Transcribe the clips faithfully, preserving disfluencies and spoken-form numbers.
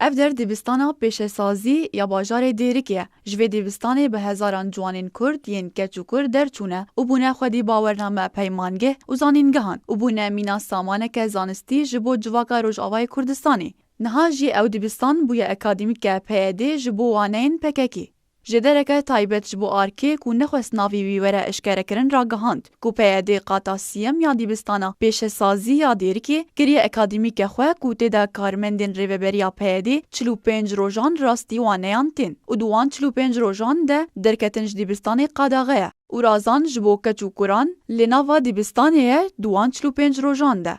Ev der dibistana pêşesazî ya bajarê Dêrikê ye. Ji vê dibistanê bi hezaran ciwanên Kurd yên keç û kur derçûne û bûne xwedî bawername, peymangeh û zanîngehan û bûne mîna samaneke zanistî ji bo civaka Rojavayê Kurdistanê. Niha jî ew dibistan bûye akademîke P Y D ji bo waneyên P K K. Ji dereke taybet ji bo arkê ku nexwest navê wî were eşkerekirin ragihand ku P Y D qata siyem ya dibistana pêşesazî ya Dêrikê kiriye akademîke xwe ku tê de karmendên rêveberiya P Y D çil û pênc rojan rastî waneyan tên û di wan çil û pênc rojan de derketin ji dibistanê qadaxe ye û razan ji bo keç û kuran li nava dibistanê ye di wan çil û pênc rojan de.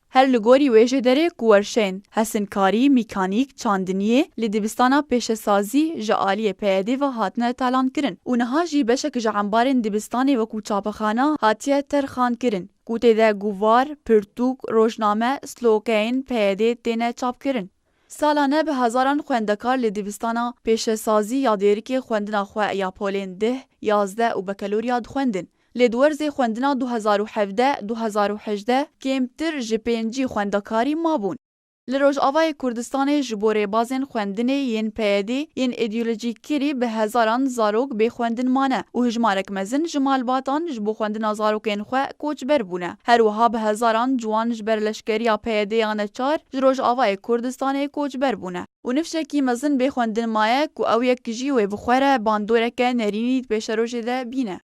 Her li gorî wê jêderê ku werşeyên hesinkarî, mîkanîk, çandiniyê li dibistana pêşesazî ji aliyê P Y D ve hatine talankirin û niha jî beşek ji embarên dibistanê wekû çapexana hatiye terxankirin ku tê de guvar, pirtûk, rojname, slokeyên P Y D têne çapkirin. Salane bi hezaran xwendekar li dibistana pêşesazî ya Dêrikê xwendina xwe ya polên deh, yazdeh û bekelorya dixwendin. Lê di werzê xwendina du hezar û hevdeh, du hezar û hejdeh kêmtir ji pêncî xwendekarî mabûn. Li Rojavayê Kurdistanê ji bo rêbazên xwendinê yên P Y D yên îdeolojîk kirî bi hezaran zarok bê xwendin mane û hijmarek mezin ji malbatan ji bo xwendina zarokên xwe koçber bûne. Her wiha bi hezaran ciwan ji ber leşkeriya P Y D ya neçar ji Rojavayê Kurdistanê koçber bûne û nifşekî mezin bê xwendin maye ku ew yek jî wê bi xwe re bandoreke nerînî di pêşerojê de bîne.